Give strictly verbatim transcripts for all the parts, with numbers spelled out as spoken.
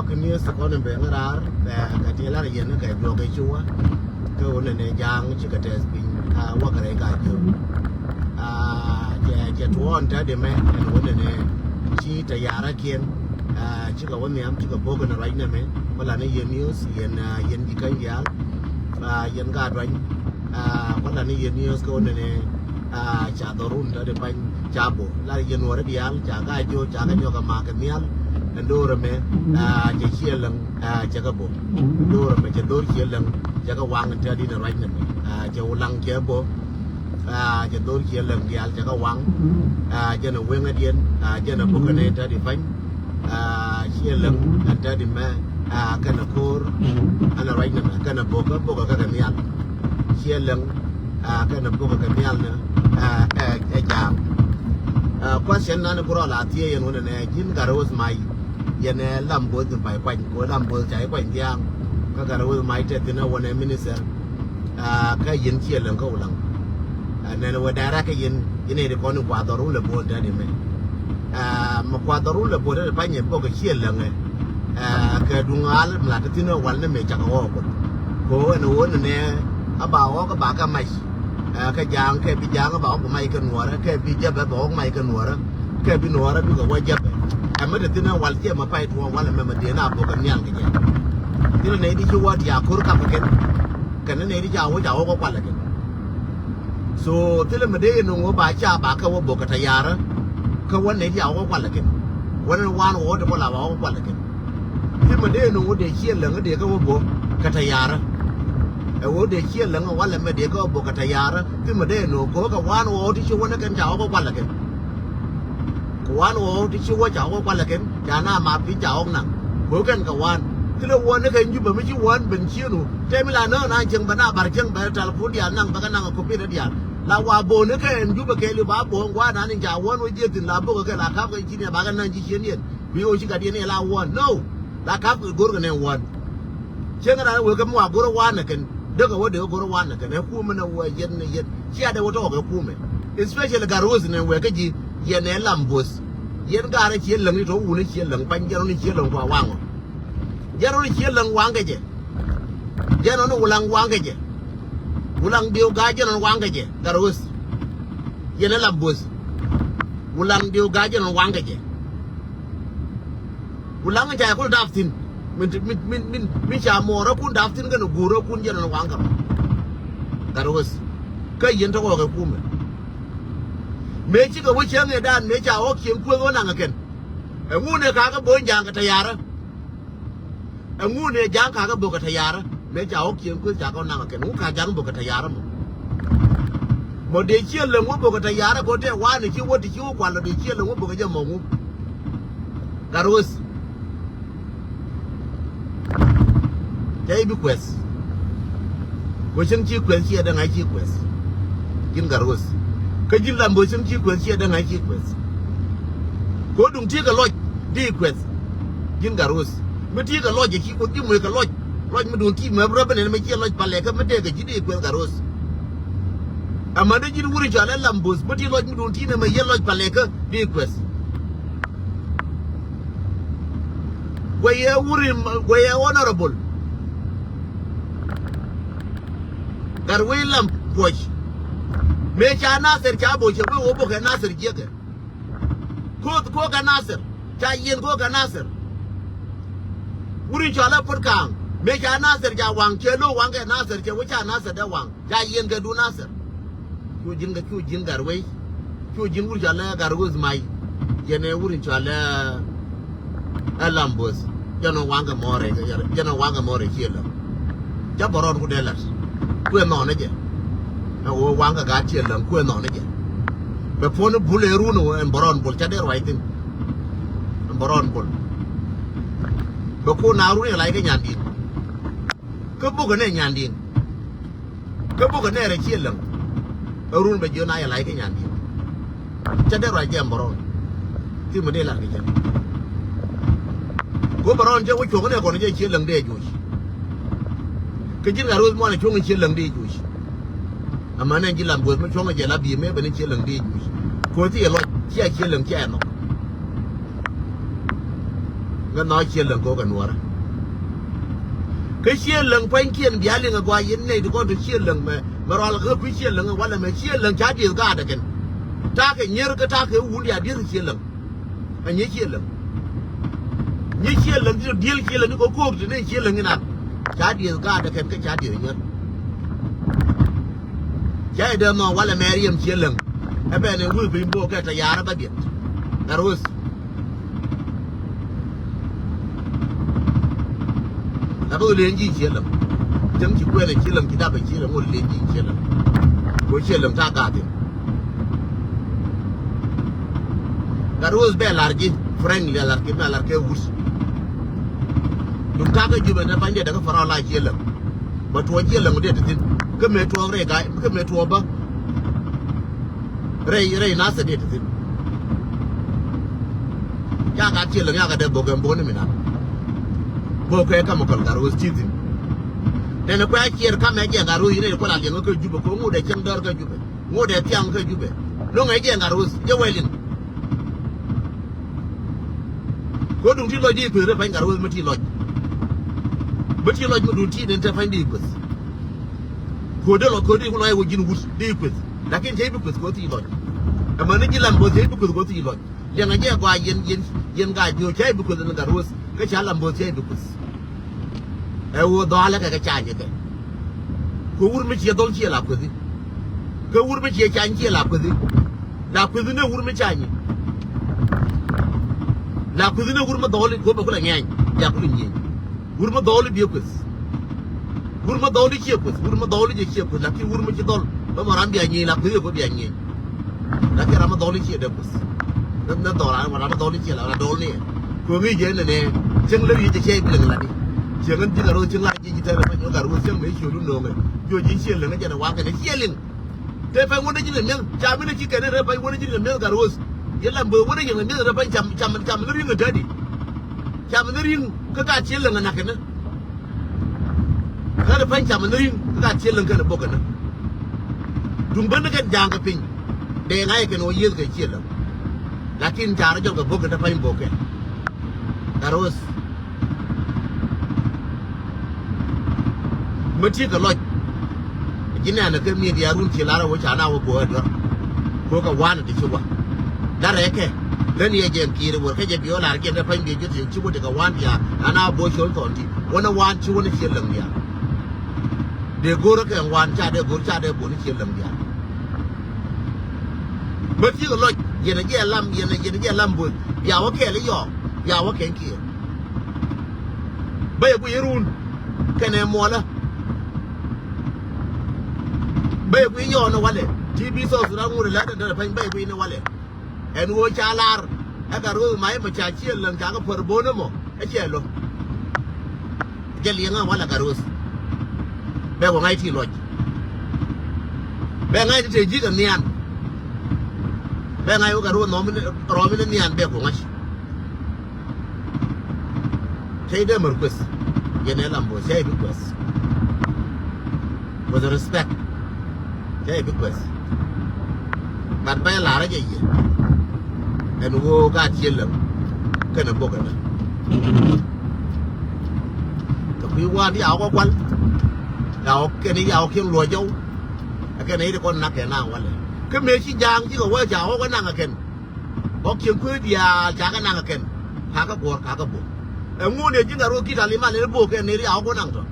Kɛ news kɔn in ben ŋäraar, eh, kɛ ti lar yɛn kɛ juɔk i̱ ci wä. Kɛ wä nɛnɛ ja̱a̱ŋ ci kɛ tɛth piny, ah, wä kɛ rɛy ka jiök. Ah, cɛ, cɛ tuɔɔn tɛt imɛ ɛn wä nɛnɛ ci tɛ ya̱ra̱kiɛn, ah, ci kɛ wä nhiam ci kɛ bo̱k in ruac nɛmɛ. Wä lan i̱ yɛn news, yɛn, ah, yɛn ji̱ käny diaal, ah, yɛn ka duany. Ah, kɔn la ni yɛn news kɛ wä nɛnɛ, ah, ca dhɔrun tɔt i̱ pa̱ny ca bo̱. La yɛn nuɔrä diaal ca ka jiö ca ka nyɔk a mak kɛ nhial. Ɛn do̱r ɛmɛ, ah, cɛ ciɛ läŋ, ah, cɛ kɛ bo̱. Do̱r ɛmɛ cɛ do̱r ciɛ läŋ cɛ kɛ waŋ in tɛt in ruac nɛmɛ. Ah, cɛ wulaŋ cɛ bo̱. Ah, cɛ do̱r ciɛ läŋ diaal cɛ kɛ waŋ. Ah, jɛn ɛ weŋädiɛn, ah, jɛn ɛ bo̱kɛ nɛ tɛt i̱ pa̱ny. Ah, ciɛ läŋ ɛn tɛt imɛ, ah, kɛnɛ ko̱r ɛn ruac nɛmɛ kɛnɛ bo̱kä bo̱kä kɛ kɛ nhial. Ciɛ läŋ, ah, kɛnɛ bo̱kä kɛ nhial nɛ, ah, ɛ, ɛ ja̱a̱ŋ. Ah, question nan i̱ bi rɔ la thiee yɛn wä nɛnɛ ji̱n Gat Ro̱o̱th May yɛn ɛ lam bo̱th in pay kuany kɛ wä lam bo̱th ca i̱ kuany thia̱a̱ŋ. Kä Gat Ro̱o̱th May tɛth thi̱n ɛ wä nɛ minister. Ah, kä yɛn ciɛ läŋ kä wulaŋ. Ah, nɛn wä direct kä yɛn, yɛn ɛ di kɔn in kua dhɔrun lɛ bo̱o̱n tɛt imɛ. Ah, mɛ kua dhɔrun lɛ bo̱o̱n tɛt i̱ pa̱ny ɛ bo̱k ɛ ciɛ läŋɛ. Ah, kɛ duŋ ɣal mi la te thi̱n ɛ wal ni mëë cakɛ ɣɔɔk kuɔth. Kɛ ɣöö ɛn ɣöö nɛnɛ a ba ɣɔɔk ɛ ba kɛ mac. Ah, kɛ ja̱a̱ŋ kɛ bi ja̱a̱ŋ ɛ ba ɣɔɔk bi mac kɛ nuɔɔrä kɛ bi jäpɛ ba ɣɔɔk mac kɛ nuɔɔrä. Kɛ bi nuɔɔrä bikɛ wä jäpɛ. Ɛmɛ te thi̱n ɛ wal ciɛ mɛ pay tuɔɔk wal ɛmɛ mɛ dee na bo̱k ɛ nhial kɛ jɛ. Thilɛ nɛy di ci wä ti a ko̱r kapɛ kɛn. Kɛn nɛy di ca wä ca wä kɛ kualɛ kɛn. So thilɛ mi dee yɛ no̱ŋ wä ba ca ba kɛ wä bo̱k kɛ tɛ̈yarä. Kä wä nɛy di ca wä kɛ kualɛ kɛn. Wä nɛn wan wä wä ti bä la ba wä kɛ kualɛ kɛn. Thilɛ mi dee yɛ no̱ŋ wä dee ciɛ läŋ dee kɛ wä bo̱k kɛ tɛ̈yarä. Ɛ wä dee ciɛ läŋ walɛ mɛ dee kɛ wä bo̱k kɛ tɛ̈yarä. Thilɛ mi dee yɛ no̱ŋ ko̱ kɛ wan wä wä ti ci wä ni kɛn ca wä kɛ kualɛ kɛn. Kɛ wan ɣɔw ti ci wä ca ɣɔw kualɛ kɛn ca na ma pi̱ny ca ɣɔw naŋ. Kɛ kɛn kɛ wan thilɛ wä ni kɛ Jubɛ mi ci wä ben cieŋ wu tɛm mi la nä na cieŋ bɛ na bar cieŋ bɛ telephone diaal naŋ bɛ kɛ naŋ kɛ computer diaal. La wa bo̱o̱ ni kɛ Jubɛ kɛɛli ba bo̱o̱ ŋuan na ni ca wä wä jiɛ thi̱n la bo̱o̱ kɛ kɛ la kap kɛ ci ni ba kɛ naŋ ci cieŋ yɛn. Bi wä ci gat yɛn yɛ la wä no. La kap kɛ go̱r kɛ nɛ wä. Cieŋ ran wee kɛ mi wa go̱r wä nɛ kɛn. Dee kɛ wä dee kɛ go̱r wä nɛ kɛn ɛ kumɛ nɛ wä yɛn nɛ yɛn. Cia dee wä tɔk ɛ kumɛ. Especially Gat Ro̱o̱th nɛ wee kä ji̱ yɛn ɛ lam bo̱th. Yɛn Gat rɛ ciɛ läŋ ni tɔ wun ciɛ läŋ pa̱ny jɛn rɔ ni ciɛ läŋ kua waŋɔ. Jɛn rɔ ni ciɛ läŋ waŋ kɛ jɛ. Jɛn rɔ ni wulaŋ waŋ kɛ jɛ. Wulaŋ diw gaa jɛn rɔ waŋ kɛ jɛ Gat Ro̱o̱th. Yɛn ɛ lam bo̱th. Wulaŋ diw gaa jɛn rɔ waŋ kɛ jɛ. Wulaŋ ca kul dap thi̱n. Min, min, min, min, min ca muɔɔrä kun dap thi̱n kɛn guurä kun jɛn waŋ kɛ. Gat Ro̱o̱th. Kä yɛn tɔk ɣɔk ɛ kumɛ. Mëë cikɛ wä cieŋ ɛ dan mëë ca ɣɔk cieŋ kueth wä naŋ ɛ kɛn. Ɛŋu nɛ kakä bo̱o̱ny ja̱a̱ŋ kɛ tɛ̈yarä. Ɛŋu nɛ ja̱a̱ŋ kakä bo̱k kɛ tɛ̈yarä. Mëë ca ɣɔk cieŋ kueth ca kɛ wä naŋ ɛ kɛn ŋu ka ja̱a̱ŋ bo̱k kɛ tɛ̈yarä mɔ. Mɔ dee ciɛ läŋ wä bo̱k kɛ tɛ̈yarä kɛ wä tɛ wanɛ ci wä ti ci wä kual lɔ dee ciɛ läŋ wä bo̱k kɛ jɛ mɔ ŋu. Gat Ro̱o̱th. Cä i̱ bi kuɛth. Kuɛ cäŋ ci kuɛth ciɛ däŋ a ci kuɛth. Ji̱n Gat Ro̱o̱th. Kä ji̱n lam bo̱ cäŋ ci kuɛth ciɛ däŋ a ci kuɛth. Ko̱ duŋ ti kɛ lɔc di kuɛth. Ji̱n Gat Ro̱o̱th. Mi ti kɛ lɔc a ci kuɛth ji̱ muec kɛ lɔc. Lɔc mi duŋ ti mɛ rɛp nɛn mɛ ciɛ lɔc palɛ kä mi tëëkɛ ji̱ di kuɛth Gat Ro̱o̱th. Amäni ji̱n wur in cɔal ɛ lam bo̱th mi ti lɔc mi duŋ ti nɛn mɛ yɛ lɔc palɛ kä di kuɛth. Guɛyɛ wuri, guɛyɛ honorable. Gat wee lam puɔc. Mëë ca Nasir ca bo̱c cɛ wee wä bokɛ Nasir jiäkɛ. Koth ko̱o̱kɛ Nasir ca yiɛn ko̱o̱kɛ Nasir. Wuri cɔalɛ Puɔt Ka̱a̱ŋ mëë ca Nasir ca waŋ cɛ lo̱o̱ waŋkɛ Nasir cɛ wee ca Nasir dee waŋ. Ca yiɛn kɛ duun Nasir. Cu ji̱n kɛ cu ji̱n Gat wei. Cu ji̱n wur cɔalɛ Gat Ro̱o̱th May. Yɛn ɛ wur in cɔalɛ ɛ lam bo̱th. Jɛn ɔ waŋkɛ mɔɔrɛ jɛn ɔ waŋkɛ mɔɔrɛ ciɛ läŋ. Ca bɛ rɔɔd ku dee la̱t. Kuɛ nhɔnɛ jɛ. Ɛ ɣöö waŋkɛ gaat ciɛ läŋ kuɛ nhɔnɛ jɛ. Bɛ puɔ̱n i̱ bul ɛ run ɛ ɣöö ɛn bɛ rɔɔd bul ca dee ruac thi̱n. Ɛn bɛ rɔɔd bul. Bɛ kun na run ɛ lac kɛ nyandi̱i̱n. Kä bukɛ nɛ nyandiɛn. Kä bukɛ nɛ rɛ ciɛ läŋ. Ɛ run bɛ jiön a yɛ lac kä nyandiɛn. Cä dee ruac jɛ ɛmbärɔn. Thim mi dee lar kɛ jɛ. Ku ɛmbärɔn jɛ wä cuɔ̱ŋ nɛ kɔn jɛ ciɛ läŋ dee joc. Kä ji̱n gat ro̱th muɔnɛ cuɔ̱ŋ ciɛ läŋ dee joc. Amäni ji̱ lam guäth mi cuɔ̱ŋ jɛ la bi̱i̱ mëë ben ciɛ läŋ dee joc. Kuäth ti yɛ lɔc cia ciɛ läŋ cia yɛ nhɔk. Ŋä nhɔk Ciɛ Läŋ kɛ ɣöö kɛ Nuäärä. Kä Ciɛ Läŋ pua̱nykiɛn bia liŋ ɛ gɔaa yɛn nɛy ti kɔn te Ciɛ Läŋ mɛ, mɛ rual kä kui̱ Ciɛ Läŋ ɛ walɛ mɛ Ciɛ Läŋ ca dieth gaat ɛ kɛn. Ta̱a̱ kɛ nyier kä ta̱a̱ kɛ wun diaal dieth Ciɛ Läŋ. Ɛ nyier Ciɛ Läŋ. Nyier Ciɛ Läŋ ti diel Ciɛ Läŋ ni kɔ ko̱o̱k ti ni Ciɛ Läŋ inan. Ca dieth gaat ɛ kɛn kä ca dieth nyier. Ca i̱ dee nhɔk walɛ mɛ riɛm Ciɛ Läŋ. Ɛ bɛn ɛ wur piny bo̱o̱k kɛ tɛ yaar ɛ bä dieth. Gat Ro̱o̱th. La bä ɣöö len ji̱ Ciɛ Läŋ. Cäŋ ci kuɛn ɛ Ciɛ Läŋ ci dap ɛ Ciɛ Läŋ ɣöö len ji̱ Ciɛ Läŋ. Kɛ ɣöö Ciɛ Läŋ ta̱a̱ gaathin. Gat Ro̱o̱th bɛ lar ji̱. Frankly a lar kɛ mi a lar kɛ wut. Duŋ ta̱a̱ kä Jubɛ ni pa̱ny dee dee kä Faraɔ la Ciɛ Läŋ. Bä tuɔɔk Ciɛ Läŋ dee te thi̱n. Kä mëë tuɔɔk rɛy ga̱a̱c, kä mëë tuɔɔk bä. Rɛy, rɛy Nathɛr dee te thi̱n. Ca gat Ciɛ Läŋ ca gat dee bok ɛn bok ni mi na. Bok kɛ chemical Gat Ro̱o̱th ci thi̱n. Nɛn kuɛ ciɛɛr kamɛ jɛ Gat Ro̱o̱th, yɛn ɛ kuɛ la liɛŋ kä Jubɛ kɛ ŋot ɛ cieŋ däär kä Jubɛ. Ŋot ɛ thiaŋ kä Jubɛ. Lo̱ŋɛ jɛ Gat Ro̱o̱th jɛ wɛl in. Kɛ ɣöö duŋ ti lɔc di kueth rɛy pa̱ny Gat Ro̱o̱th mi ti lɔc. Mi ti lɔc mi duŋ ti den te pa̱ny di kueth. Kɛ ɣöö dee lɔc kɛ ɣöö di ku lɔc ɛ wä ji̱n wut di kueth. Lakin cɛ i̱ bi kueth kɛ ɣöö ti lɔc. Ɛmɛ ni ji̱ Lam Bo̱o̱th cɛ i̱ bi kueth kɛ ɣöö ti lɔc. Liɛŋɛ jɛ gɔaa yɛn, yɛn, yɛn gaa jiöö cɛ i̱ bi kueth ni Gat Ro̱o̱th. Kä ca Lam Bo̱o̱th cɛ i̱ bi kueth. Ɛ ɣöö dhɔalä kɛ kɛ cany kɛ. Kɛ wur mi ciɛ dhɔl ciɛ la kuethi. Kɛ wur mi ciɛ cany ciɛ la kuethi. La kuethi ni wur mi cany. La kuethi ni wur mi dhɔli kɛ ɣöö bɛ kulɛ ŋɛny. Bia kulɛ nyieny. Wur mi dhɔli biɛ kueth. Wur mi dhɔli ciɛ kueth. Wur mi dhɔli jɛ ciɛ kueth. Lakin wur mi ci dhɔl bä mɔ ram bia nyieny la kuethi kɛ ɣöö bia nyieny. Lakin ram mi dhɔli ciɛ dee kueth. Nɛ, nɛ dhɔl ram, ram mi dhɔli ciɛ la, la dhɔl ni. Kɛ ɣöö ŋi̱i̱c jɛ nɛnɛ. Cieŋ lär yic jɛ cɛ i̱ bi liŋ lat i̱. Cieŋ ɛn ji̱ Gat Ro̱o̱th cieŋ lat ji̱ ji̱ tɛr ɛ pa̱ny ɣöö Gat Ro̱o̱th cieŋ mëë ciölu no̱o̱ŋɛ. Jiöc ji̱ Ciɛ Läŋ jɛn ɛ waŋkɛ nɛ Ciɛ Läŋ. Te pa̱ny wänä ji̱n kɛ mi̱eth, ca mi ni ci kɛn rɛy pa̱ny wänä ji̱n kɛ mi̱eth Gat Ro̱o̱th. Yɛ Lam Bo̱o̱th wänä yɛn kɛ mi̱eth rɛy pa̱ny cam, cam, cam ni ri̱ŋ ɛ tätdi. Cam ni ri̱ŋ kä gat Ciɛ Läŋ ɛ nak kɛn. Kä rɛy pa̱ny cam ni ri̱ŋ kä gat Ciɛ Läŋ kɛn ɛ bok kɛn. Duŋ ben ni kɛn ja̱a̱ŋ kɛ piny. Dee ŋa̱c kɛn ɣöö yiëëth kɛ Ciɛ Läŋ. Lakin ca rɔ jɔl kɛ bok kɛn te pa̱ny bok kɛn. Gat Ro̱o̱th. Mi ti kɛ lɔc. Ji̱ nɛɛnɛ kɛ mi̱i̱t ya run ci lar a wä ca na wä bo̱o̱ a duer. Kɛ ɣöö kɛ wan ti ci wä. Darɛ kɛ. Län yɛ jɛ kiir wär kä jɛ bi wä lar jɛ dee pa̱ny bi jut ci wä ti kɛ wan ya. Ana bo̱o̱ col thɔn ti. Wänä wan ci wänä Ciɛ Läŋ ya. Dee go̱o̱rä kɛ wan ca dee go̱o̱r ca dee bo̱o̱ ni Ciɛ Läŋ ya. Mi ti kɛ lɔc. Yɛn a jɛ Lam, yɛn a, yɛn a jɛ Lam Bo̱o̱th. Ya wä kɛɛl i̱ yɔɔ. Ya wä kɛn kiir. Bä yɛ guiy run kɛnɛ muɔlä. Bä yɛ guiy yɔɔn walɛ. Ti bi South Sudan ŋut lɛ dɛn dɛn pɛny bä yɛ guiy ni walɛ. Ɛn ɣöö ca lar ɛ Gat Ro̱o̱th ma imɛ ca Ciɛ Läŋ ca kɛ pär bo̱o̱n ɛmɔ ɛ cɛ lo̱. Jɛ liɛŋä walɛ Gat Ro̱o̱th. Bɛ wä ŋa̱c ti lɔc. Bɛ ŋa̱c ti te ji̱ kɛ nhian. Bɛ ŋa̱c wä Gat Ro̱o̱th nɔmini rɔmini nhian bɛ ku ŋa̱c. Cä i̱ dee mär kueth. Yɛn ɛ Lam Bo̱o̱th cä i̱ bi kueth. With respect. Cä i̱ bi kueth. But bä i̱ la̱rä jɛ yɛ. Ɛn ɣöö gaat Ciɛ Läŋ. Kɛnɛ bok ɛnɛ. Kɛ kui̱ waan ti yaw kɛ kual. Yaw kɛn i̱ yaw kiɛn luɔc jɔw. Ɛ kɛn i̱ ti kɔn nak kɛ naŋ walɛ. Kä mëë ci ja̱a̱ŋ cikɛ wä ca ɣɔk ɛ naŋ ɛ kɛn. Kɔk cieŋ kueec diaal ca kɛ naŋ ɛ kɛn. Ka kɛ guɔ̱ɔ̱r ka kɛ bok. Ɛŋu ni ji̱ gat ruɔ̱k ki̱t a li̱mal ni bok kɛn ni riaw ku naŋ tɔ.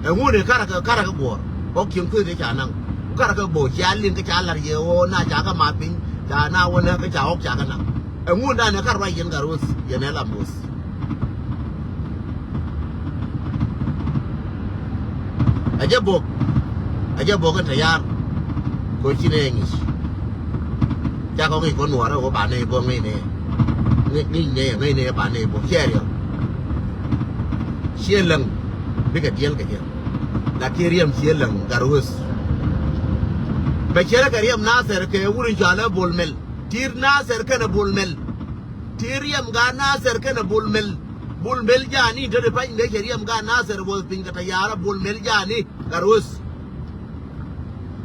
Ɛŋu ni karɛ kɛ, karɛ kɛ guɔ̱ɔ̱r. Kɔk cieŋ kueec ca naŋ. Karɛ kɛ bok cia liŋ kä ca la̱r yɛ ɣöö na ca kɛ math piny. Ca na wä nä kä ca ɣɔk ca kɛ naŋ. Ɛŋu dan ni kar ruac yɛn gat ruɔ̱th yɛn ɛ Lam Bo̱o̱th. A jɛ bok. A jɛ bok in te yar. Ko ci ne ŋic. Ca kɔ ŋic kɔ nuɔrɛ wä ba ne bok ŋic ne. Ŋic ne ŋic ne ba ne bok cɛ riɛm. Ciɛ läŋ. Bikɛ diɛl kɛ jɛ. Lakin riɛm ciɛ läŋ gat ruɔth. Bɛ cɛ rɛ kɛ riɛm Nathɛr kɛ wur in cɔalɛ Bol Mel. Ti Nathɛr kɛnɛ Bol Mel. Ti riɛm gaat Nathɛr kɛnɛ Bol Mel. Bol Mel jaani te ti pany mëë cɛ riɛm gaat Nathɛr wuɔth piny kɛ tɛ yaarä Bol Mel jaani. Gat ruɔth.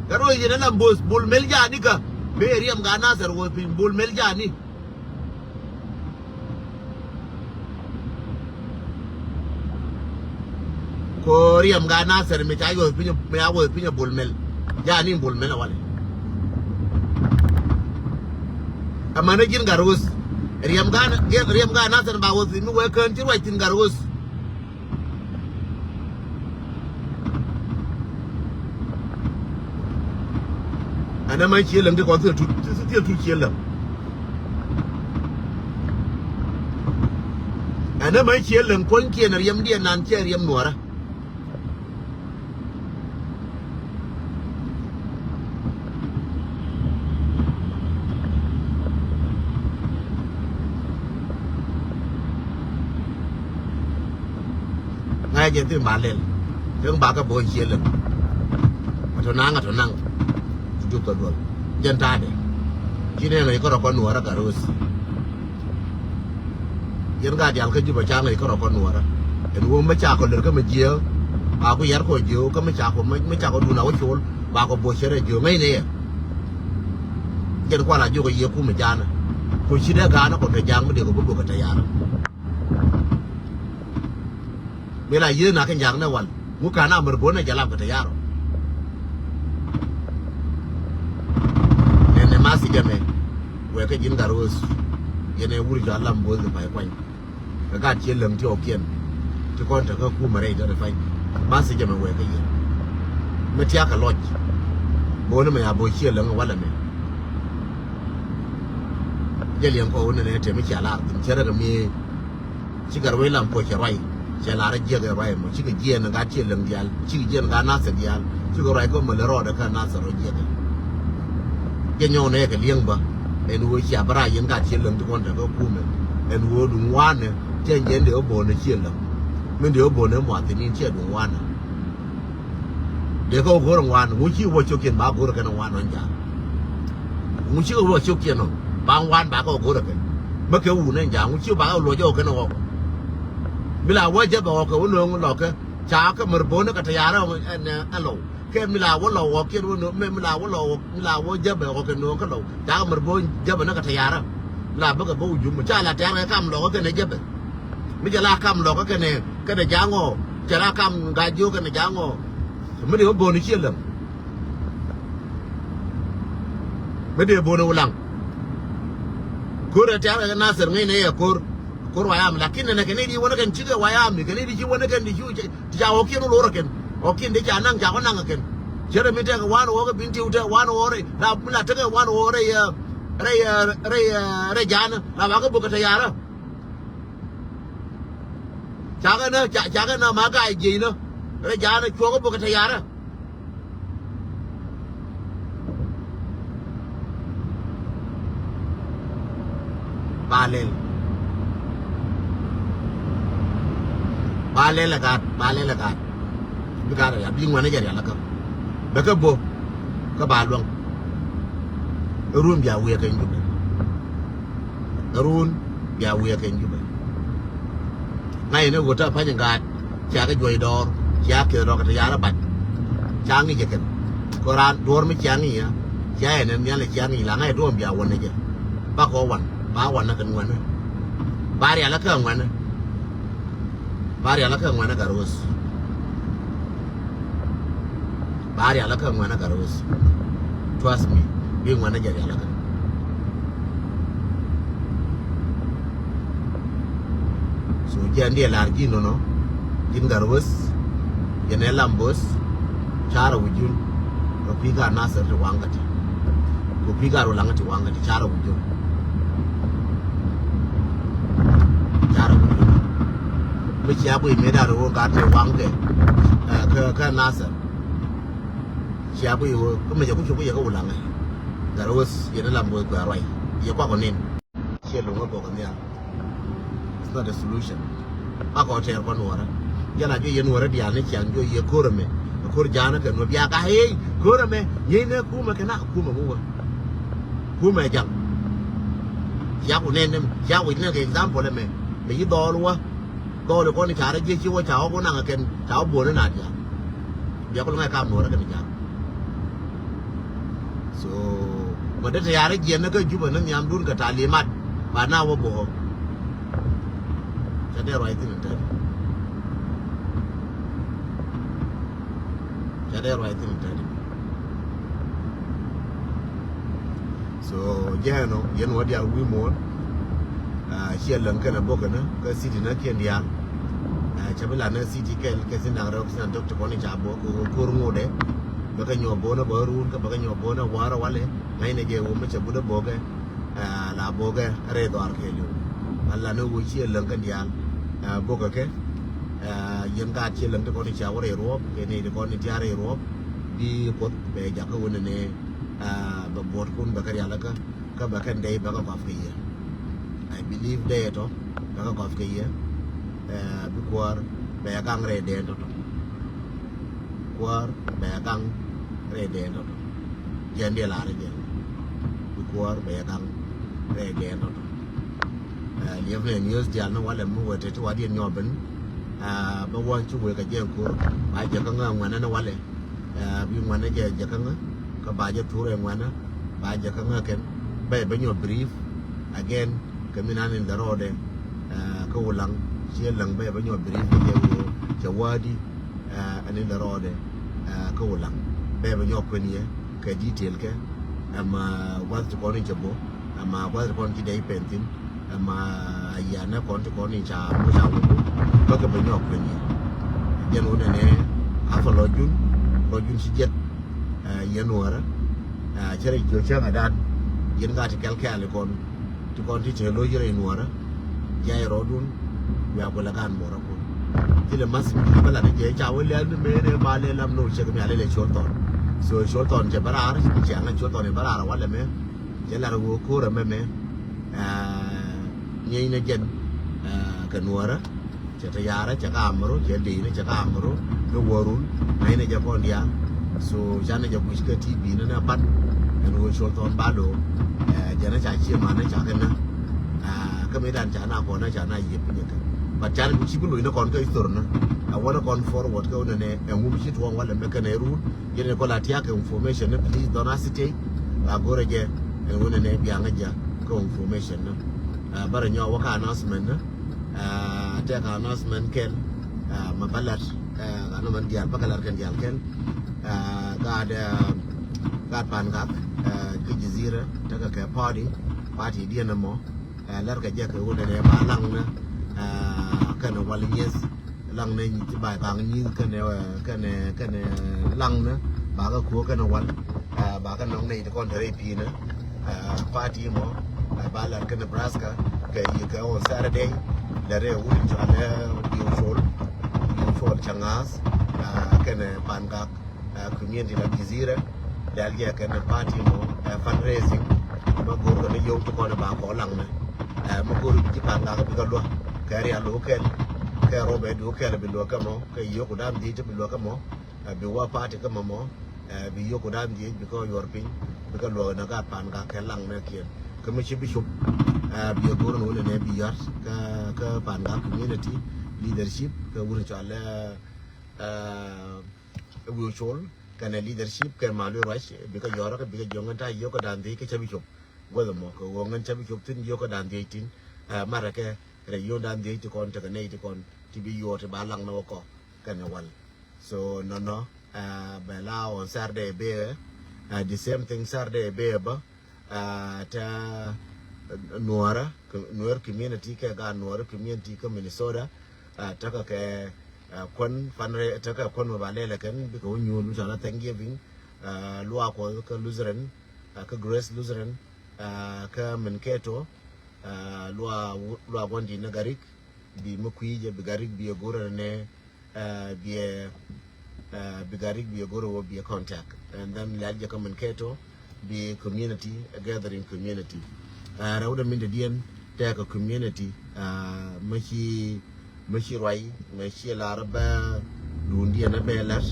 Gat ruɔth yɛn ɛ Lam Bo̱o̱th Bol Mel jaani kä. Mëë riɛm gaat Nasir wuɔth piny Bol Mel jani. Ko riɛm gaat Nasir mi ca yuɔth piny, mi a wuɔth piny Bol Mel. Jani Bol Mel walɛ. Amäni ji̱n Gatwec. Riɛm gaat, riɛm gaat Nasir ba wuɔth piny mi wee kään ci ruac thi̱n Gatwec. Ɛn ɛmɛ ciɛ läŋ ti kɔn thil tut, thil tut ciɛ läŋ. Ɛn ɛmɛ ciɛ läŋ puɔ̱nykiɛn riɛmdiɛn nan cɛ riɛm Nuɔrä. Ŋa̱cä jɛ thi̱n ba lɛl. Cäŋ ba kɛ bo̱o̱c ciël lɛm. Ŋa̱ tɔ naŋ, ŋa̱ tɔ naŋ. Ti dup kɛ duɔl. Jɛn ta̱a̱dɛ. Ci nɛn ŋäc kärɔ kɔn Nuɔrä Gatwec. Yɛn gaat diaal kä Jubɛ ca ŋäc kärɔ kɔn Nuɔrä. Ɛn ɣöö mi ca kɔ lër kä mi jiääk. Ba ku yɛr kɔ jiök kä mi ca kɔ, mi ca kɔ duun a wä col. Ba kɔ bo̱o̱c cɛ rɛ jiök ŋäcnɛ yɛ. Jɛn kual a jiök a yiëë kum mi ja̱a̱nä. Ku ci dee ga̱a̱nä kɔ te ja̱a̱ŋ mi dee kɔ bi bök kɛ te ya̱rä. Mi la yiëë nak kɛ nya̱a̱k nɛ wal ŋu ka̱n a mär bo̱o̱n ɛ jɛ lam kɛ te ya̱rä. Nɛnɛ ma thi̱cä mɛ wɛɛkä ji̱n Gatwec. Yɛn ɛ wur jɔal lam bo̱o̱th kɛ pay kuany. Kɛ gat cië läŋ ti ɣɔ̱kiɛn ti kɔn tekä kumɛ rɛy derɛ pay. Ma thi̱cä mɛ wɛɛkä yɛn mi tiakä lɔc. Bo̱o̱n mɛ a bo̱o̱c cië läŋ walɛ mɛ. Jɛ liɛŋ kɔ wunɛ nɛ tɛm mi cia lar thi̱n cɛ rɛ kɛ mi. Cikɛ ruac lam puɔ̱c cɛ ruac. Cɛ lar jiɛk ɛ ruac ɛmɔ cikɛ jiɛn gat ciɛ läŋ diaal, cikɛ jiɛn gat Nasir diaal. Cikɛ ruac kä mäl rɔɔdɛ kä Nasir rɔ jiɛk ɛ. Jɛ nyɔw nɛ kɛ liɛŋ bä. Ɛn ɣöö cia bä rac yɛn gat ciɛ läŋ ti kɔn tekä kumɛ. Ɛn ɣöö duŋ wanɛ cɛ jɛn dee wä bo̱o̱nɛ ciɛ läŋ. Min dee wä bo̱o̱nɛ muathinin ciɛ duŋ wanɛ. Dee kä wä go̱r ŋuan ŋu ci wä ciokiɛn ba go̱r kɛn ŋuan ɔn ja̱a̱ŋ. Ŋu ci wä ciokiɛn ɔ ba ŋuan ba kä wä go̱r kɛn. Mä kɛ wun ɛn ja̱a̱ŋ ŋu ci ba kä luɔc ɔ kɛn ɣɔk. Mi la wä jäpɛ ɣɔk kɛ wä no̱o̱ŋ lɔkä ca kä mär bo̱o̱n kä te ya̱rä ɛn ɛ lɔw. Kɛ mi la wä lɔw ɣɔk kiɛn wä no̱o̱ŋ mi la wä lɔw ɣɔk mi la wä jäpɛ ɣɔk kɛ no̱o̱ŋ kä lɔw ca kä mär bo̱o̱n jäpɛ ni kä te ya̱rä. La bä kɛ bä wä jum ca la tɛ̈r kɛ kam lɔkä kɛn ɛ jäpɛ. Mi cɛ la kam lɔkä kɛnɛ kɛnɛ ja̱a̱ŋ ɔ cɛ la kam gat jiök kɛnɛ ja̱a̱ŋ ɔ. Mi dee wä bo̱o̱n ciɛ läŋ. Mi dee bo̱o̱n wä laŋ. Ko̱r ɛ tɛ̈r kɛ Nasir ŋäcnɛ yɛ ko̱r. Ko̱r wayam lakin nɛnɛ kɛn i̱ di wänä kɛn cikɛ wayam i̱ kɛn i̱ di ci wänä kɛn di cu ti ca ɣɔ̱kiɛn wä lo̱rä kɛn. Ɣɔ̱kiɛn di ca naŋ ca kɔ naŋ kɛn. Cɛ rɛ mi tɛk wan ɣɔ̱k ɛ bin tiw tɛ wan ɣɔ̱k rɛ la mi la tekɛ wan ɣɔ̱k rɛ yɛ rɛ yɛ rɛ yɛ rɛ ja̱a̱nä la ba kä bök kɛ te ya̱rä. Cakɛ nä ca cakɛ nä ma ga̱a̱c jiecnä rɛ ja̱a̱nä cuɔ̱kä bök kɛ te ya̱rä. Ba lɛl. Ba lɛl ɛ gaat ba lɛl ɛ gaat. Bi gaat rial bi ŋuɛ̈nä jɛ rial ɛ kä bɛ kä bo̱ kä ba luäŋ. Ɛ run bia wi̱i̱ ɛ keny jupɛ. Ɛ run bia wi̱i̱ ɛ keny jupɛ. Ŋa̱c ni ɣöö te pa̱ny in gaat cia kɛ juɔ̱c dɔɔr cia keth rɔ̱ kɛ te ya̱r abat. Ca ŋi̱c ɛ kɛn kɛ raan duɔ̱ɔ̱r mi cia ŋi̱c ɛ cia ɛn ɛn nhial ɛ cia ŋi̱c la ŋa̱c duɔ̱ɔ̱m bia wän ɛ jɛ. Bakɔ wan ba wan ɛ kɛn ŋuɛ̈nä. Ba rial ɛ kä ŋuɛ̈nä. Ba rial kä ŋuɛ̈nä Gatwec. Ba rial kä ŋuɛ̈nä Gatwec. Trust me. Bi ŋuɛ̈nä jɛ rial kä. So jiɛn diɛ lar ji̱ nɔnɔ. Ji̱n Gatwec. Jiɛn ɛ lam bo̱th. Carɛ wi̱c jun. Kɛ kui̱ gat Nasir ti waŋ kä ti. Kɛ kui̱ gat Ulaŋ ti waŋ kä ti carɛ wi̱c jun. Carɛ wi̱c jun. Mi cia kui̱ mëë da̱r ɣöö gat ti waŋ kɛ kä kä Nasir. Cia kui̱ ɣöö kä mi jɛ ku cuk ku yɛ kä Ulaŋ ɛ. Gatwec yɛn ɛ lam bo̱th kuɛ ruac yɛ kuak ɔ nin. Ciɛ luŋä bok nhial. It's not a solution. Bakɔ tɛɛr kɔ Nuɔrä. Jɛn a juɔc yɛ Nuɔrä diaal ni ciaŋ juɔc yɛ ko̱r ɛmɛ. Ko̱r ja̱a̱nä kɛ nuɔ̱ bia ka hee ko̱r ɛmɛ nyiey nɛ kumɛ kɛ na kumɛ mi wä. Kumɛ jaŋ. Cia ku nɛn nɛm cia wi̱c nɛn kɛ example ɛmɛ. Mɛ yi dhɔɔl wä. Dhɔɔl ikɔn i̱ ca rɔ jiɛ ci wä ca wä ku naŋ ɛ kɛn ca wä buɔ̱n ina diaal. Bia ku luŋä ɛ kam Nuɔrä kɛn i̱ ja̱a̱ŋ. So Bä dee tɛ̈ ya̱r jiɛn ni kä Jubɛ ni nhiamdun kɛ talimat ba na wä bok. Ca dee ruac thi̱n in tɛ̈t. Ca dee ruac thi̱n in tɛ̈t. So jɛn ɔ yɛn wä diaal wi̱i̱ muɔ̱ɔ̱n. Ciɛ läŋ kɛnɛ bok kɛnɛ kä city ni kiɛn diaal. Ca bi la ni city kɛl kɛ thi̱n da̱ŋ rɛw kɛ thi̱n da̱ŋ tök ti kɔn i̱ ca bok kɛ ɣöö ko̱r ŋotdɛ. Bɛ kɛ nyuɔk go̱o̱nä bä ruun kä bɛ kɛ nyuɔk go̱o̱nä wäärä walɛ. Ŋäcnɛ jɛ ɣöö mi cɛ butdä bokɛ la bokɛ rɛy dhɔaar kɛɛliw. Ala ni ɣöö ciɛ läŋ kɛn diaal bokɛ kɛ. Yɛn gaat ciɛ läŋ ti kɔn i̱ ca wä rɛy ruɔ̱ɔ̱p kɛ nɛy ti kɔn i̱ tia̱a̱ rɛy ruɔ̱ɔ̱p. Bi Kuoth bɛ jakä wä nɛnɛ bɛ buɔ̱tkun bɛ kɛ rialikä. Kä bɛ kɛn dɛy bɛ kɛ kɔp kɛ yɛ. I believe dɛy tɔ bɛ kɛ kɔp kɛ yɛ. Bi kuäär bɛ yɛ gaŋ rɛy dɛn tɔtɔ. Kuäär bɛ yɛ gaŋ rɛy dɛn tɔtɔ. Jɛn diɛ lar jɛ. Bi kuäär bɛ yɛ gaŋ rɛy dɛn tɔtɔ. Liɛp nɛ news dial ni walɛ mi wee teti wa diɛn nyɔɔp ben. Bä wan ci wee kɛ jɛ ko̱r ba jɛ kä ŋä ŋuɛnɛ ni walɛ. Bi ŋuɛnɛ jɛ jɛ kä ŋä kä ba jɛ turɛ ŋuɛnɛ ba jɛ kä ŋä kɛn bɛ bɛ nyɔɔp brief. Again kɛ mi nan in the road kä wulaŋ ciɛ läŋ bɛ bɛ nyɔɔp brief kɛ jɛ wee cɛ wadi. Ɛn in the road kä wulaŋ bɛ bɛ nyɔɔp kuen yɛ kɛ detail kɛ. Ɛma wath ti kɔn in cɛ bo ɛma wath ti kɔn ci dɛ ipen thin. Ɛma yɛn ɛ kɔn ti kɔn in ca mo ca wulu bä kɛ bɛ nyɔɔk piny yɛ. Jɛn wun ɛnɛ afɛ lɔ jun lɔ jun ci jiɛt. Yɛn nuɔrä cɛ rɛ jiɔ cäŋ adan yɛn ka ti kɛl kɛɛl ikɔn ti kɔn ti te loc rɛ nuɔrä. Jiay rɔɔdun wiak wälɛ kan muɔrä kun. Thilɛ math mi bä lat jɛ ca wä lɛl ni mëë rɛ ba lɛ lam ni wä cɛ kɛ mi alɛ lɛ col thɔn. So col thɔn cɛ bä raar cɛ ŋa col thɔn in bä raar walɛ mɛ. Cɛ lar wä ko̱r ɛmɛ mɛ. Nyieeny ni jɛn kɛ nuɔrä. Cɛ te yaarä cɛ ka amro cɛ dee ni cɛ ka amro ni wärun. Ŋa̱c ni jɛ kɔn diaal. So ca ni jɛ guic kä T V ni ni apat. Ɛn wä col thɔn ba lo. Jɛn ni ca cie man ni ca kɛ ni. Kä mi dan ca na kɔn ni ca na yiep ni kɛ. But ca ni ci bi loc ni kɔn kä history ni. Ɛ wä ni kɔn forward kä wä ni ni ɛŋu bi ci tuɔŋ walɛ mɛ kɛn ɛ run. Yɛn kɔ la tiak kɛ information ni please don't hesitate. A gorɛ jɛ ɛn wunɛ nɛ biaŋä jɛ kɛ information ni. Bärɛ nyɔ wä ka announcement ni. Tɛk announcement kɛn ma bä lat. Announcement dial bä kɛ lat kɛn dial kɛn. Gaat gaat pan gak kɛ Jazeera tekɛ kɛ party party diɛn mɔ. Lɛr kɛ jɛ kɛ wunɛ nɛ ba laŋ ni. Kɛn wal nyeth. Laŋ ni nyi ti bay kaŋ nyi kɛnɛ kɛnɛ kɛnɛ laŋ ni ba kɛ kuɔ kɛnɛ wal. Ba kɛ nɔŋ ni ti kɔn te rɛ pi̱n. Party mɔ ba lar kɛ Nebraska kɛ yi kɛ on Saturday. Lɛ rɛ wul cɔal lɛ Biocol Biocol cɛ ŋa̱a̱th kɛnɛ pan gak. Community la Jazeera. Dal jɛ kɛn party mɔ fundraising. Ma go̱r kɛ ni yom ti kɔn ba kɔ laŋ ni. Ma go̱r bi ci pan gak bi kɛ luak kɛ rial lo kɛl kɛ rɔbɛ do kɛl bi luak kɛ mɔ kɛ yok dam di ti bi luak kɛ mɔ. Bi wa party kɛ mɔ mɔ bi yok dam di bi kɛ yuɔr piny bi kɛ luak na gat pan gak kɛ laŋ ni kiɛn. Kɛ mi ci bi cop bi go̱r ni wunɛ nɛ bi yɔt kɛ kɛ pan gak community leadership kɛ wun cɔal lɛ. Wi̱i̱ col kɛnɛ leadership kɛ mal wi̱i̱ ruac bikɛ yɔrä kɛ bikɛ jiɔŋ ŋän ta̱ yio̱kä da̱a̱n dhiec kä cä bi cop. Guäth ɛmɔ kɛ ɣöö ŋän cä bi cop thi̱n yio̱kä da̱a̱n dhiec thi̱n. Marɛ kɛ rɛ yio̱n da̱a̱n dhiec ti kɔn tekɛ nɛy ti kɔn ti bi yuɔɔr ti ba laŋ ni wä kɔ kɛnɛ wal. So nɔnɔ bɛ la on Saturday bee. The same thing Saturday bee bä. Tɛ Nuɔrä Nuer community kɛ gaat Nuɔrä community kä Minnesota. Tekɛ kɛ kuän fundraising tekɛ kuän mɛ ba lɛlɛ kɛn bikɛ wä nyuur mi cɔal a Thanksgiving. Luaak Kuɔth kä Lutheran kä Grace Lutheran kä Mankato. Luaak luaak gua̱n di̱t ni Garik bi mi kui̱ jɛ bi Garik bi ɛ go̱rɛ nɛ. Biɛ bi Garik bi ɛ go̱rɛ wä bi ɛ contact and then lɛl jɛ kä Mankato bi community a gathering community. Rɛw dɛ min dɛ diɛn tɛkɛ community. Mä ci mä ci ruac mä ci lar bä duundiɛn bɛ lat.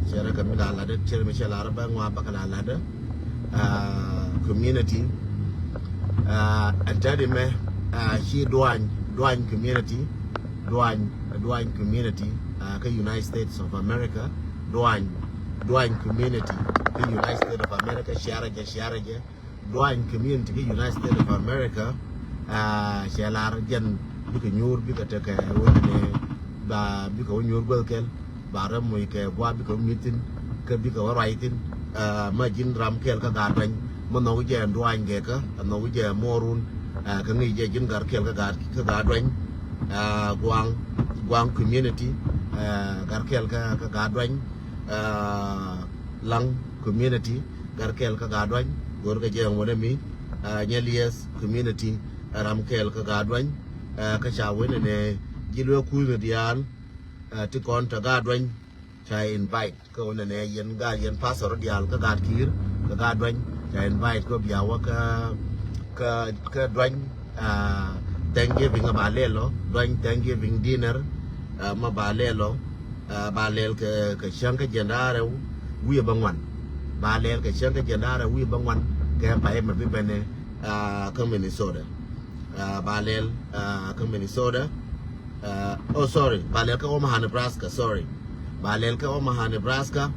Cɛ rɛ kɛ mi la lat cɛ rɛ mi cɛ lar bä ŋua bä kɛ la lat. Community ɛn tɛt imɛ ci duany duany community. Duany duany community kä United States of America. Duany duany community kä United States of America, share jɛ, share jɛ. Duany community kä United States of America, ah, cɛ lar jɛn bikɛ nyuur, bikɛ tekɛ wunɛ ni ba bikɛ wä nyuur guäth kɛl, ba rɛ muc kɛ gua bikɛ wä mi̱th thi̱n, kä bikɛ wä ruac thi̱n, ah, ma ji̱n ram kɛl kä Gatduany, ma nhɔk jɛ Duany gɛ kä, a nhɔk jɛ muɔrun, ah, kä ŋi̱i̱c jɛ ji̱n gar kɛl kä Gat, kä Gatduany, ah, Guaŋ, Guaŋ community, ah, gar kɛl kä, kä Gatduany, ah, Laŋ community, gar kɛl kä Gatduany, go̱o̱r kɛ jɛ ŋuɔ̱t ɛmi, ah, Nyalieth community, ah, ram kɛl kä Gatduany, ah, kä ca wen ɛnɛ ji̱ luɛ kuuth ni diaal, ah, ti kɔn tɔ Gatduany, ca invite kä wen ɛnɛ yɛn gaat, yɛn pastor diaal kä Gatkiir, kä Gatduany, ca invite kä bia wä kä, kä, kä Duany, ah, Thanksgiving a ba lɛl ɔ, Duany Thanksgiving dinner, ah, ma ba lɛl ɔ, ah, ba lɛl kɛ, kɛ cäŋ kä jiɛn da̱ŋ rɛw wi̱i̱ bä ŋuan. Ba lɛl kɛ cäŋ kä jiɛn da̱ŋ rɛw wi̱i̱ bä ŋuan kɛ pay ma bi bɛnɛ, ah, kä Minnesota. Ah, ba lɛl, ah, kä Minnesota. Ah, oh, sorry, ba lɛl kä Omaha, Nebraska, sorry. Ba lɛl kä Omaha, Nebraska.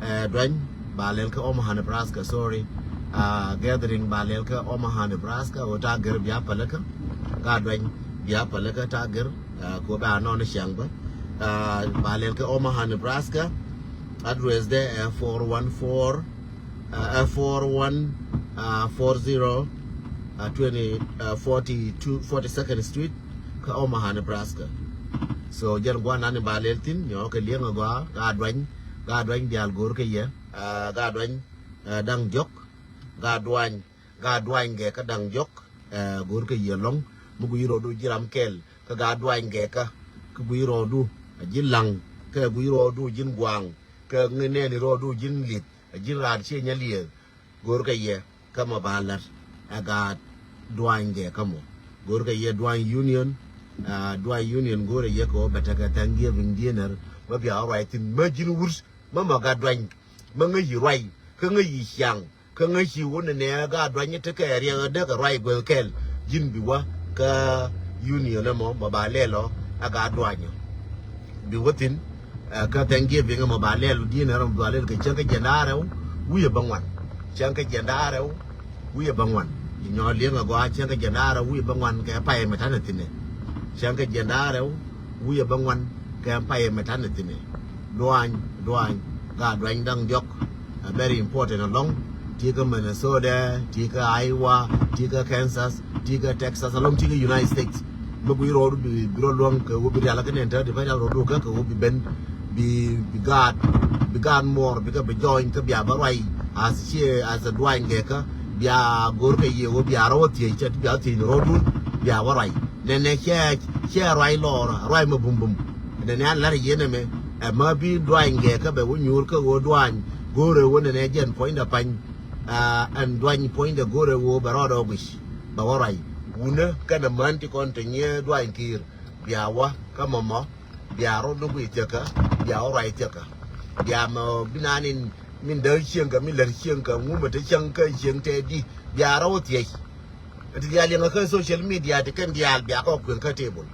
Eh, Duany, ba lɛl kä Omaha, Nebraska, sorry. Ah, gathering ba lɛl kä Omaha, Nebraska, ɣöö ta̱a̱ gɛr bia pälikä. Gatduany bia pälikä ta̱a̱ gɛr, ah, kɛ ɣöö ba nɔn cäŋ bä. Ah, ba lɛl kä Omaha, Nebraska. Address dɛ ɛ four one four, ah, ɛ four one, ah, four zero, ah, twenty, ah, forty-two, forty-second Street, kä Omaha, Nebraska. So jɛn gua̱n nani ba lɛl thi̱n, nyɔk kɛ li̱eŋ a gɔaa, Gatduany, Gatduany diaal go̱o̱r kɛ yɛ, ah, Gatduany, ah, da̱ŋ diɔ̱k, Gatduany, Gatduany gɛ kä da̱ŋ diɔ̱k, ah, go̱o̱r kɛ yɛ lɔ̱ŋ, mi gui̱c rɔɔdu ji̱ ram kɛl, kä Gatduany gɛ kä, kä gui̱c rɔɔdu, ah, ji̱ Laŋ, kä gui̱c rɔɔdu ji̱n Guaŋ, kä ŋi nɛɛni rɔɔdu ji̱n Lith, ah, ji̱n raan ciɛ Nyalieth, go̱o̱r kɛ yɛ kä mɔ ba la̱t ɛ Gatduany gɛ kä mɔ. Go̱o̱r kɛ yɛ Duany Union, ah, Duany Union go̱o̱r ɛ yɛ kɛ ɣöö bɛ tekɛ Thanksgiving dinner, bä bia ruac thi̱n, mä ji̱n wut, mä mɔ Gatduany, mä ŋäc yi ruac, kä ŋäc yi ciaŋ, kä ŋäc yi wun nɛ Gatduany tekɛ riɛk dee kɛ ruac guäth kɛl, ji̱n bi wä kä union ɛmɔ, mɔ ba lɛl ɔ ɛ Gatduany ɔ. Bi wä thi̱n, eh, kä Thanksgiving ɛmɔ ba lɛl ɔ, dinner ɛmɔ ba lɛl kɛ cäŋ kä jiɛn da̱ŋ rɛw wi̱i̱ bä ŋuan. Cäŋ kä jiɛn da̱ŋ rɛw wi̱i̱ bä ŋuan. Nyɔk li̱eŋ a gɔaa, cäŋ kä jiɛn da̱ŋ rɛw wi̱i̱ bä ŋuan kɛ pay mi ta̱nɛ thi̱n ɛ. Cäŋ kä jiɛn da̱ŋ rɛw wi̱i̱ bä ŋuan kɛ pay mi ta̱nɛ thi̱n ɛ. Duany, Duany, Gatduany da̱ŋ diɔ̱k. A very important ɛlɔ̱ŋ. Ti kä Minnesota, ti kä Iowa, ti kä Kansas, ti kä Texas, ɛlɔ̱ŋ ti kä United States. Mi guic rɔɔdu bi, bi rɔ luäŋ kɛ ɣöö bi rial kä nɛn te di bä rial rɔɔdu kä, kɛ ɣöö bi ben, bi, bi gaat, bi gaat muɔɔr, bi kɛ bi join kä bia bä ruac, as ciɛ, as a Duany gɛ kä, bia go̱o̱r kɛ yɛ ɣöö bia rɔ wä thiec, cɛ bia wä thiec ni rɔɔdun, bia wä ruac. Nɛnɛ cɛ, cɛ ruac lɔɔr, ruac mi bumbum. Nɛnɛ a lar yɛn ɛmɛ, ɛ ma bi Duany gɛ kä bɛ wä nyuur kä ɣöö Duany go̱o̱rɛ wä nɛnɛ jɛn puɔ̱nydɛ pany, ah, ɛn Duany puɔ̱nydɛ go̱o̱rɛ ɣöö bɛ rɔɔdɛ wä guic, bɛ wä ruac. Wunä kɛnɛ män ti kɔn te nyiee Duany Kiir, bia wä kä mɔmɔ, bia rɔɔdu guic thiäkä, bia wä ruac thiäkä. Bia mɛ bi naan in min däk cieŋ kä, min lät cieŋ kä, ŋumɛ te cieŋ kä cieŋ te di, bia rɔ wä thiec. Ti diaal yɛn kä social media ti kɛn diaal bia kɔ kueŋ kä table.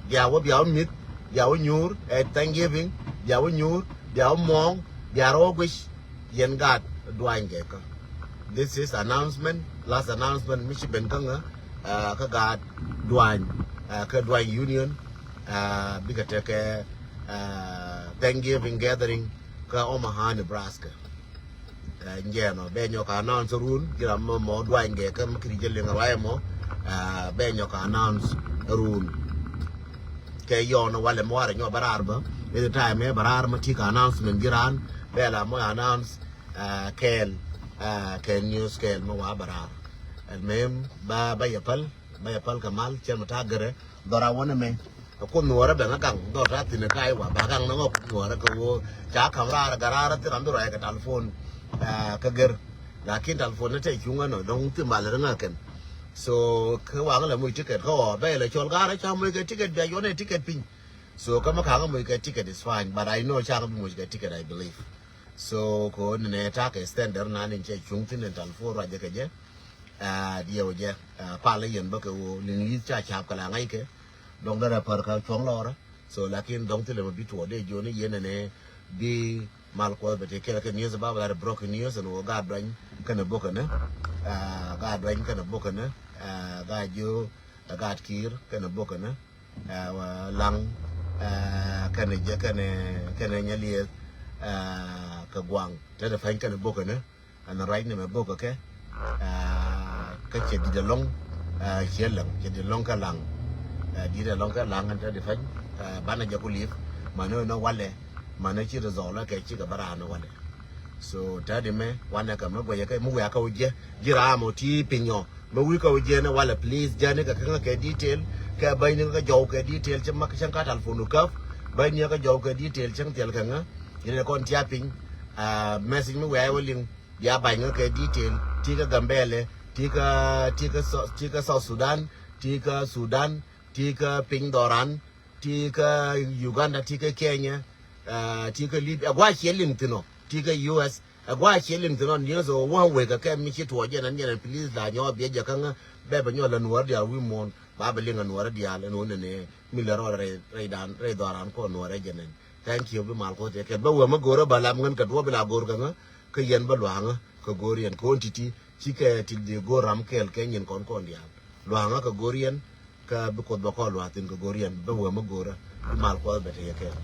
Bia wä, bia wä mi̱th, bia wä nyuur, eh, Thanksgiving, bia wä nyuur, bia wä muɔ̱ɔ̱ŋ, bia rɔ wä guic, yɛn gaat Duany gɛ kä. This is announcement, last announcement mi ci ben kä ŋä, ah, kä gaat Duany, ah, kä Duany Union, ah, bikɛ tekɛ, ah, Thanksgiving gathering kä Omaha, Nebraska. Eh, njɛɛnɔ bɛ nyɔk announce run, ji̱ ram mɔ, mɔ Duany gɛ kä mi kiri jɛ liŋ ruac mɔ, ah, bɛ nyɔk announce run. Kɛ yɔn walɛ mɔ warɛ nyɔ bɛ raar bä. Any time ɛ bɛ raar mɔ ti kɛ announcement ji̱ raan, bɛ la mɔ announce, ah, kɛɛl, ah, kɛɛl news kɛɛl mɔ wa bɛ raar. Al muhim ba, ba yɛ päl, ba yɛ päl kɛ mal, cɛn mɔ ta̱a̱ gɛrɛ, dhɔra wänɛ mɛ. Kuoth Nuɔɔrä bɛ ŋa gaŋ dhɔr ta̱a̱ thi̱n kä Iowa, ba gaŋ ni ŋa Kuoth Nuɔɔrä kɛ ɣöö ca ka̱m raar, gat raar thil ram bi ruac kɛ telephone, ah, kä gɛr. Lakin telephone ni te cuŋ ɛnɔ, dɔ̱ŋ thil mal ri ŋa kɛn. So kä waŋ lɛ moc ticket kä ɣɔɔ, bɛ lɛ cɔl gat rɛ ca moc kɛ ticket, bia yɔn ɛ ticket piny. So kä mi ka̱ŋ moc kɛ ticket is fine, but I know ca bi moc kɛ ticket, I believe. So kɛ ɣöö ni nɛ ta̱a̱ kɛ standard na ni cɛ cuŋ thi̱n in telephone ruac jɛ kɛ jɛ. Ah, diɛw jɛ, ah, pal i̱ yɛn bä kɛ ɣöö liŋ li̱th ca ca̱p kɛ la ŋa̱ckɛ. Dɔ̱ŋ derɛ pär kä cuɔ̱ŋ lɔrä. So lakin dɔ̱ŋ thilɛ mɛ bi tuɔɔk dee jiɔni yɛn ɛnɛ bi, Mal Kuɔth bɛ ti kɛl kɛ news ba bɛ la rɛ broken news ɛn wä gaat duany kɛnɛ bok kɛnɛ. Gaat duany kɛnɛ bok kɛnɛ. Gaat jiö, gaat kiir kɛnɛ bok kɛnɛ. Laŋ kɛnɛ jɛ kɛnɛ, kɛnɛ nyɛ lieth kɛ guaŋ te te pany kɛnɛ bok kɛnɛ. Ɛn ruac ni mɛ bok kɛ kɛ kä cɛ dit ɛlɔŋ. Ciɛ läŋ cɛ dit ɛlɔŋ kɛ laŋ. Dit ɛlɔŋ kɛ laŋ ɛn te di pany. Banɛ jɛ ku lieth manɛ nɔ walɛ manɛ ci result kɛ ci kɛ bä raan walɛ. So tɛ̈t imɛ wanɛ kɛ mi guɛcɛ kɛ mi wiakä wä jiɛ ji̱ raam ɔ ti piny ɔ. Mi wi̱i̱ kä wä jiɛ ni walɛ please jɛn ni kɛ käŋä kɛ detail kɛ bäny ni kä jɔw kɛ detail cä mak cäŋ ka telephone wä käp. Bäny ni kä jɔw kɛ detail cäŋ thiɛl käŋä. Yɛn ni kɔn tia piny. Message mi wiakä wä liŋ bia ba̱ny kä kɛ detail ti kä Gambɛlɛ ti kä ti kä South Sudan ti kä Sudan ti kä piny dhɔran ti kä Uganda ti kä Kenya ti kä Libya. Ɛ gua̱a̱ ciɛ liŋ thi̱n ɔ ti kä U S. Ɛ gua̱a̱ ciɛ liŋ thi̱n ɔ ni ɣä thok wä wek kɛ kɛ mi ci tuɔɔk jɛn ɛn jɛn ɛn please la nyɔɔk biɛ jɛ kä ŋä bɛ bɛ nyɔk la nuɔ̱ɔ̱r diaal wi̱i̱ muɔ̱ɔ̱n ba bɛ liŋ ɛ nuɔ̱ɔ̱r diaal ɛn wä nɛnɛ mi lɛ rɔɔd rɛy dhɔran kɔn nuɔ̱ɔ̱r ɛ jɛn ɛn. Thank you bi mal koth yɛ kɛl bä wee mä go̱o̱rä bä lam ŋän kɛ duɔ̱ɔ̱p bi la go̱o̱r kɛ ŋä kä yɛn bä lua̱a̱ŋä kɛ go̱o̱r yɛn ko̱n ti̱ti̱. Cikɛ ti dee go̱o̱r ram kɛɛl kɛ nyin kɔn kɔn diaal lua̱a̱ŋä kɛ go̱o̱r yɛn. Kä bi koth bä kɔn lua̱a̱ thi̱n kɛ go̱o̱r yɛn bä wee mä go̱o̱rä bi mal koth bɛ te yɛ kɛɛl.